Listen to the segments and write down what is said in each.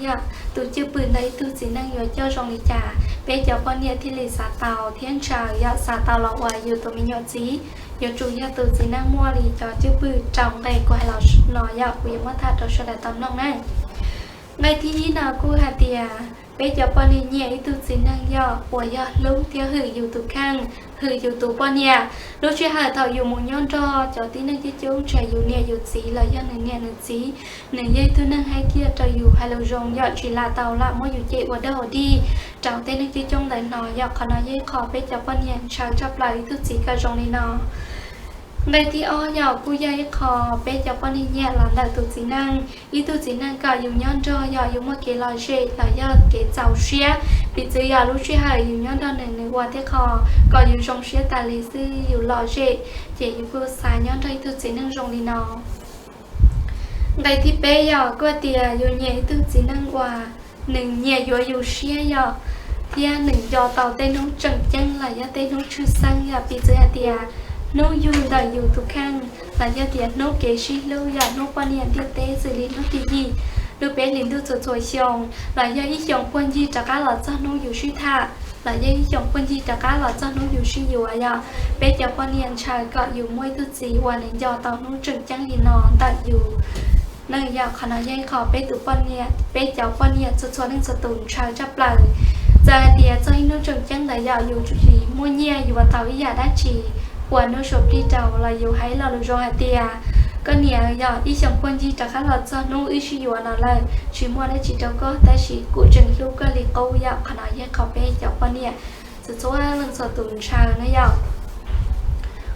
yog tus cwj pwm ntawm ib tug txiv neej yuav coj zoo li cas, peb cov poj niam thiaj li xav tau thiab ntshaw yog xav tau los ua yus tus me nyuam txiv. Yuav tsum yog tus txiv neej muaj li cov cwj pwm rau nqe kuv hais los no yog kuv yuav muab tham rau sawv daws tau mloog na. Nqe thib ib no kuj hais tias peb cov poj niam nyiam ib tug txiv neej yog uas yog hlub thiab hwm yus tus kheej, hwm yus tus poj niam. Lub sij hawm thaum yus mus nyob nrog cov tib neeg coob coob, tsis hais yus niam yus txiv los yog nws niam nws txiv, nws yog ib tug neeg haib kiag rau yus, hais lus zoo, yog tsis lam tau lam muab yus cem ua dog ua dig rau tej neeg coob coob ntawd no, yog qhov no yog ib qho peb cov poj niam ntshaw tshaj plaws ib tug txiv kom zoo li no. Nqe thib ob yog kuj yog ib qho peb cov poj niam nyiam los ntawm tus txiv neej. Ib tug txiv neej kom yus nyob nrog yog yus muaj kev lom zem los yog kev txaus siab, piv txwv yog lub sij hawm yus nyob nrog nws, nws ua tej qho kom yus zoo siab tas li xwb, yus lom zem, ces yus kuj xav nyob nrog ib tug txiv neej zoo li no. Nqe thib peb yog kuj tias yus nyiam ib tug txiv neej uas nws nyiam yuav yus siab yog, thiab nws nco tau tej hnub tseem ceeb los yog tej hnub tshwj xeeb, yog piv txwv hais tias hnub yug ntawm yus tus kheej los yog tias hnub kev sib hlub, yog hnub poj niam ntiaj teb xws li hnub tim yim lub peb hlis ntuj txhua txhua xyoo, los yog ib xyoos puag ncig rov qab los txog hnub yus sib tham, los yog ib xyoos puag ncig rov qab los txog hnub yus sib yuav, yog peb cov poj niam ntshaw kom yus muaj ib tug txiv uas nws nco tau hnub tseem ceeb li no ntawm yus. Yog qhov no yog ib qho peb tus poj niam, peb cov poj niam txhua txhua leej txhua tus ntshaw tshaj plaws. Txawm hais tias txog ib hnub tseem ceeb ntawd yog yus tsis muaj nyiaj yuav tau ib yam dab tsi ua hnub suav plig rau los yus hais lo lus zoo hais tias, koj niam, yog ib xyoos puag ncig rov qab los txog hnub wb sib yuav no lawm, tsis muaj dab tsi rau koj, tab sis kuv tseem hlub koj li qub. Yog qhov no yog qhov peb cov poj niam txhua txhua leej txhua tus ntshaw na yog.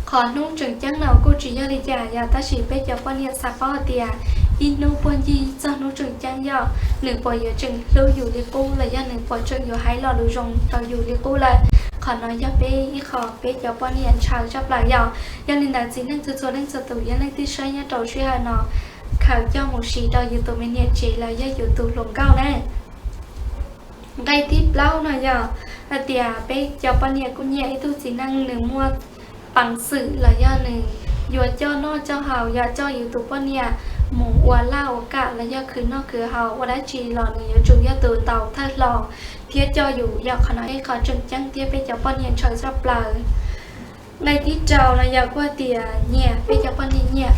Qhov hnub tseem ceeb no kuj tsis yog li cas yog, tab sis peb cov poj niam xav paub hais tias ib hnub puag ncig txog hnub tseem ceeb yog nws puas yuav tseem hlub yus li qub los yog nws puas tseem yuav hais lo lus zoo rau yus li qub lawm. Qhov no yog peb ib qho peb cov poj niam ntshaw tshaj plaws yog. Yog li ntawd txiv neej txhua txhua leej txhua tus, yog leej twg saib nyob rau sij hawm no, khaws coj mus siv rau yus tus me niam tsev los yog yus tus hluas nkauj na. Nqe thib plaub no yog hais tias peb cov poj niam kuj nyiam ib tug txiv neej nws muaj peev xwm los yog nws yuav coj noj coj haus, yog coj yus tus poj niam mus ua laj ua kam los yog khwv noj khwv haus ua dab tsi los nws yuav tsum yog tus ntaus thawj hlo thiab coj yus. Yog qhov no ib qho tseem ceeb thiab peb cov poj niam ntshaw tshaj plaws. Nqe thib rau no yog kuj tias nyiam, peb cov poj niam nyiam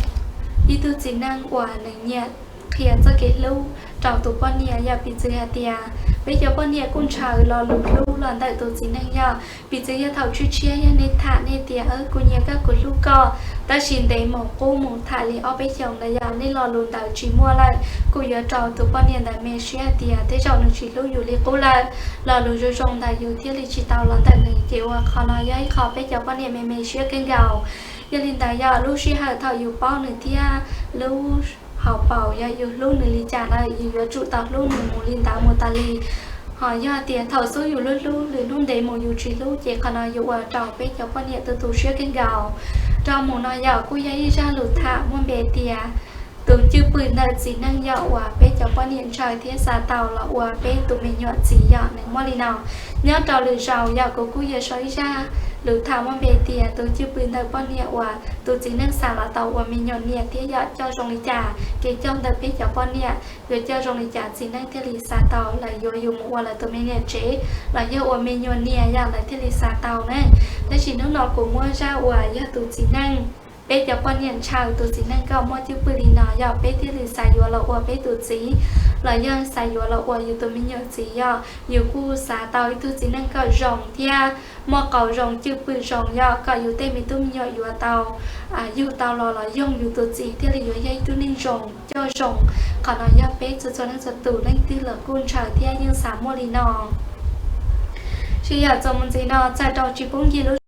ib tug txiv neej uas nws nyiam qhia txoj kev hlub rau tus poj niam, yog piv txwv hais tias peb cov poj niam kuj ntshaw lo lus hlub los ntawm tus txiv neej yog. Piv txwv yog thaum tshiab tshiab yog nej tham nej tias kuv nyiam koj, kuv hlub koj, tab sis ntev mus qub mus tham li ob peb xyoos ntawd yog nej lo lus ntawd tsis muaj lawm, kuj yuav rau tus poj niam ntawd me siab hais tias tej zaum nws tsis hlub yus li qub lawm, lo lus zoo zoo ntawd yus thiaj li tsis tau los ntawm nws, ces ua qhov no yog ib qho peb cov poj niam me me siab kawg nkaus. Yog li ntawd yog lub sij hawm thaum yus paub nws thiab lub hauv paus yog yus hlub nws li cas lawm, yus yuav tsum tau hlub nws mus li ntawd mus tas li. Ho yog tias thaum xub yus hlub hlub, lwm hnub ntev mus yus tsis hlub, ces qhov no yuav ua rau peb cov poj niam tu tu siab kawg nkaus. Rau mus no yog kuj yog ib zaj lus tham muaj npe tias tus cwj pwm ntawm txiv neej yog uas peb cov poj niam ntshaw thiab xav tau los ua peb tus me nyuam txiv yog nws muaj li no. Nyob rau lwm zaus yog kuv kuj yuav sau ib zaj lus tham muaj npe tias tus cwj pwm ntawm poj niam uas tus txiv neej xav los tau ua me nyuam niam thiab yog coj zoo li cas, kev coj ntawm peb cov poj niam yuav coj zoo li cas txiv neej thiaj li xav tau los yuav yus mus ua lawv tus me niam tsev, los yog ua me nyuam niam yog lawv thiaj li xav tau na. Tab sis hnub no kuv muab zaj uas yog tus txiv neej, peb cov poj niam ntshaw tus txiv neej kom muaj cwj pwm li no yog peb thiaj li xav yuav los ua peb tus txiv, los yog xav yuav los ua yus tus me nyuam txiv yog yus kuj xav tau ib tug txiv neej kom zoo thiab muaj qauv zoo cwj pwm zoo yog kom yus tej me tub me nyuam yuav tau, yug tau los los yoog yus tus txiv thiaj li yuav yog ib tug neeg zoo coj zoo. Qhov no yog peb txhua txhua leej txhua tus leej twg los kuj ntshaw thiab yeej xav muaj li no. Tsis yog txuas mus ntxiv no txawm rau tsis pub ncig lub